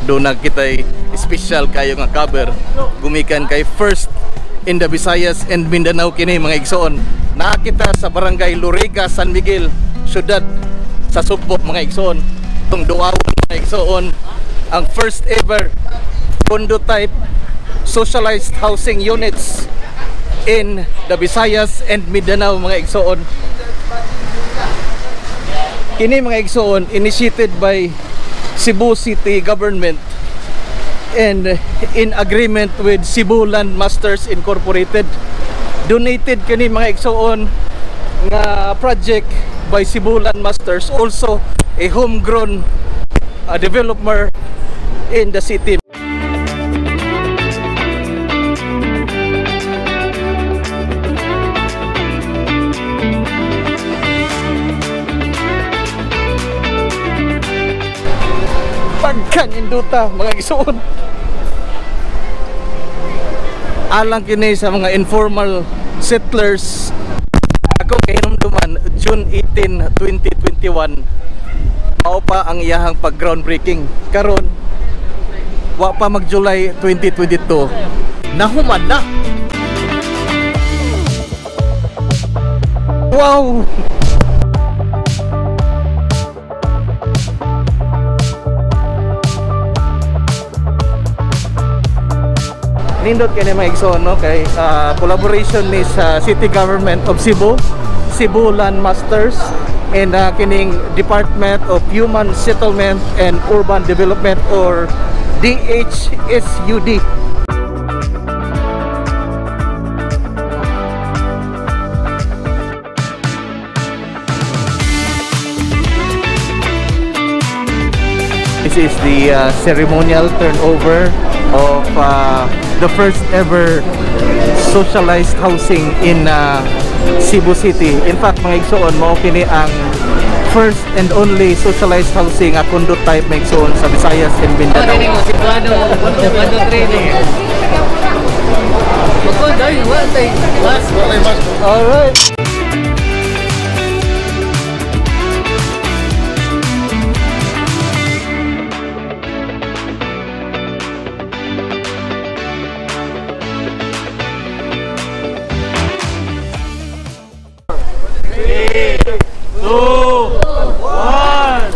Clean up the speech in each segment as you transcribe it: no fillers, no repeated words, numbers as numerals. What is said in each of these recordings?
Doon na kita'y special kayo nga cover gumikan kay first in the Visayas and Mindanao kini, mga igsoon. Naa kita sa Barangay Loriga, San Miguel, syudad sa Sugbo, mga igsoon. Itong duawon, mga igsoon, ang first ever condo type socialized housing units in the Visayas and Mindanao, mga igsoon. Kini, mga igsoon, initiated by Cebu City Government and in agreement with Cebu Land Masters Incorporated. Donated kini, mga igsoon, nga project by Cebu Land Masters, also a homegrown developer in the city. Pagkaninduta, mga igsoon. Alang kini sa mga informal settlers. Ako kahinumduman, June 18, 2021 mao pa ang iyahang pag groundbreaking. Karon wa pa mag July 2022, nahuman na. Wow! Nindot kini, mga igsoon, no, kay collaboration ni sa City Government of Cebu, Cebu Land Masters and kining Department of Human Settlement and Urban Development or DHSUD. This is the ceremonial turnover of the first ever socialized housing in Cebu City. In fact, mga igsoon, mao kini ang first and only socialized housing nga condo type, mga igsoon, sa Visayas and Mindanao. Cebuano, Cebuano training. Alright. Two, one.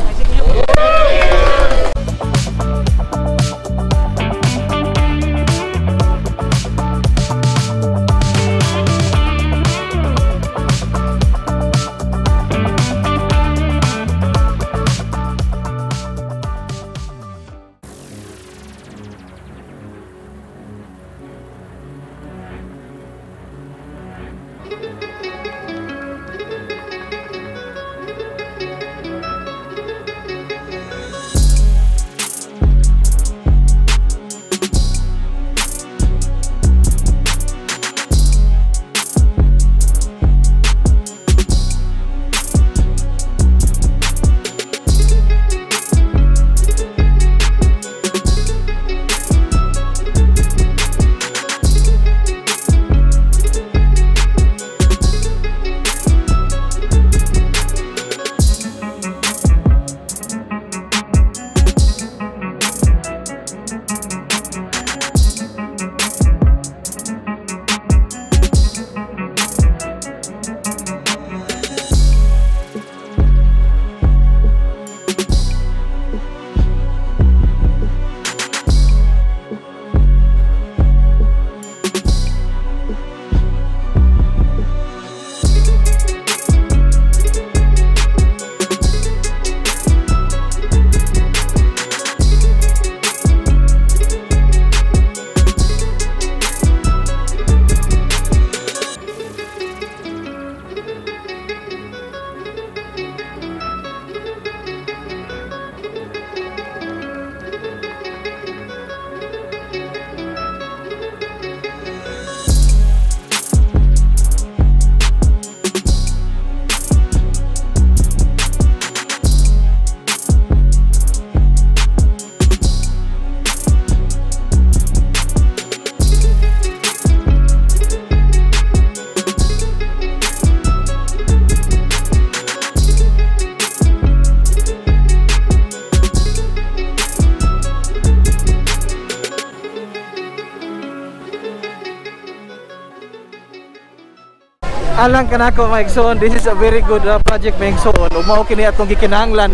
Alang kanako, mga igsoon, this is a very good project, mga igsoon. Ug mao kini atong gikinahanglan,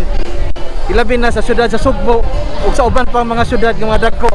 ilabi na sa syudad sa Sugbo ug sa uban pang mga syudad nga mga dagko.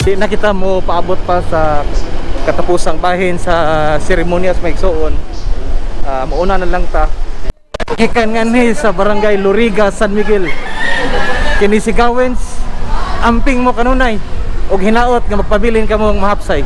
Di na kita mo paabot pa sa katapusang bahin sa seremonyas, mga igsoon. Mauna na lang ta. Gikan nganhi sa Barangay Loriga, San Miguel. Kini si Gawens, amping mo kanunay og hinaot nga magpabilin kamo mahapsay.